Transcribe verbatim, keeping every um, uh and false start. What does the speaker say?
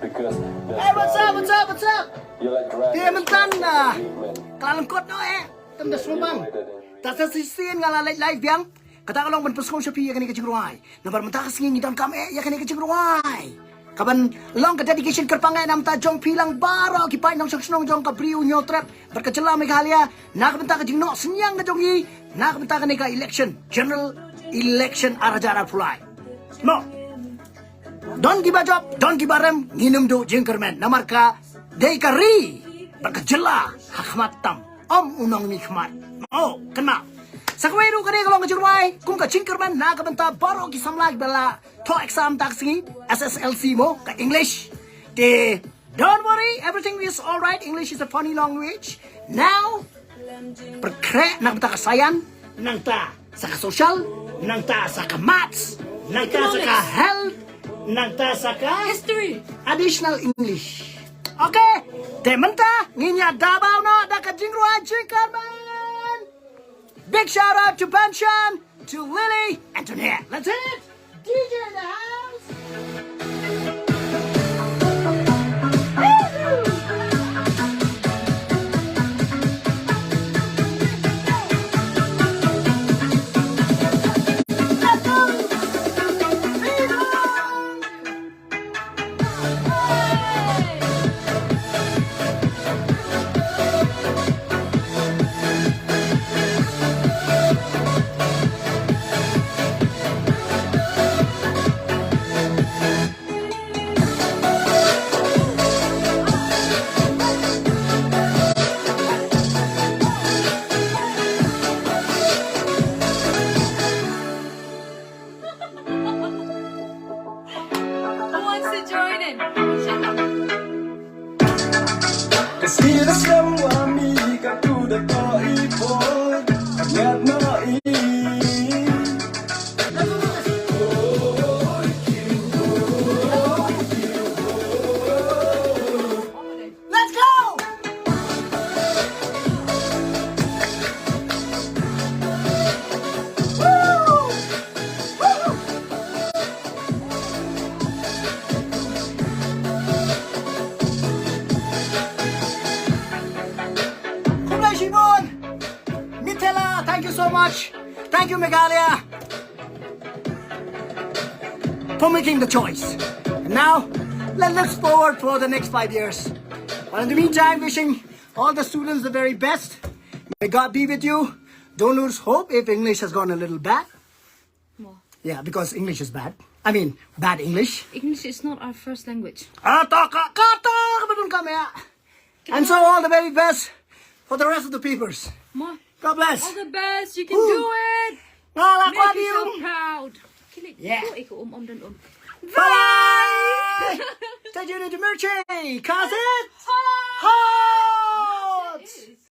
Hey, what's up, what's up, what's up? Te mynta na ka la lyngkot noh eh. Te mynta sngewbang. Te sa shisien nga la leit live biang. Kata ka long ban pynsngew sha phi ïa kane ka jingrwai. Namar mynta ka sngi ngi donkam eh ïa kane ka jingrwai. Kaban long ka dedication kyrpang eh na bynta jong phi lang baroh ki paid nongshong shnong jong ka Bri U Hynñiewtrep bad ka jylla Meghalaya na ka bynta ka jingnoh synñiang ka jong ngi na ka bynta kane ka election, general election ar hajar arphew lai. Mo. Don kiba jop, don kiba rem, ngin ym duh jingkyrmen namar ka dei ka ri bad ka jylla ha khmat tam. Ym u nongmihkhmat. Oh, kynmaw. Sa kawei ruh ka dei ka long ka jingrwai kum ka jingkyrmen na ka bynta baroh ki samla kiba la thoh exam mynta ka sngi, S S L C mo, ka English. Te, don't worry, everything is all right. English is a funny language. Now, pyrkhreh na ka bynta ka science, nangta sa ka social, nangta sa ka maths, nangta sa ka health, nangta sa ka history, additional English. Okay, te mynta ngin ïa dabaw noh da ka jingrwai jingkyrmen. Big shout out to Banshan, to Lily, and to Nat. Let's hit it! D J in the house! Who wants to join in? Ka sngewsih wa mi ka tu da ko i por, ka ngat no i. Let's go! Woo! Woo! Khublei shibun. Mithela, thank you so much. Thank you, Meghalaya, for making the choice. And now, let's look forward for the next five years. But in the meantime, wishing all the students the very best. May God be with you. Don't lose hope if English has gone a little bad. Mo. Yeah, because English is bad. I mean, bad English. English is not our first language. Ah, ta ka, ka ta ka ba don ka me. And so all the very best for the rest of the papers. Mo. God bless. All the best. You can do it. Nga la kwah diem. Make yourself proud. Kilik. Yeah. Ko iko um um dan um. Bye. Bye. Stay tuned to Mirchi. Cause it's hot.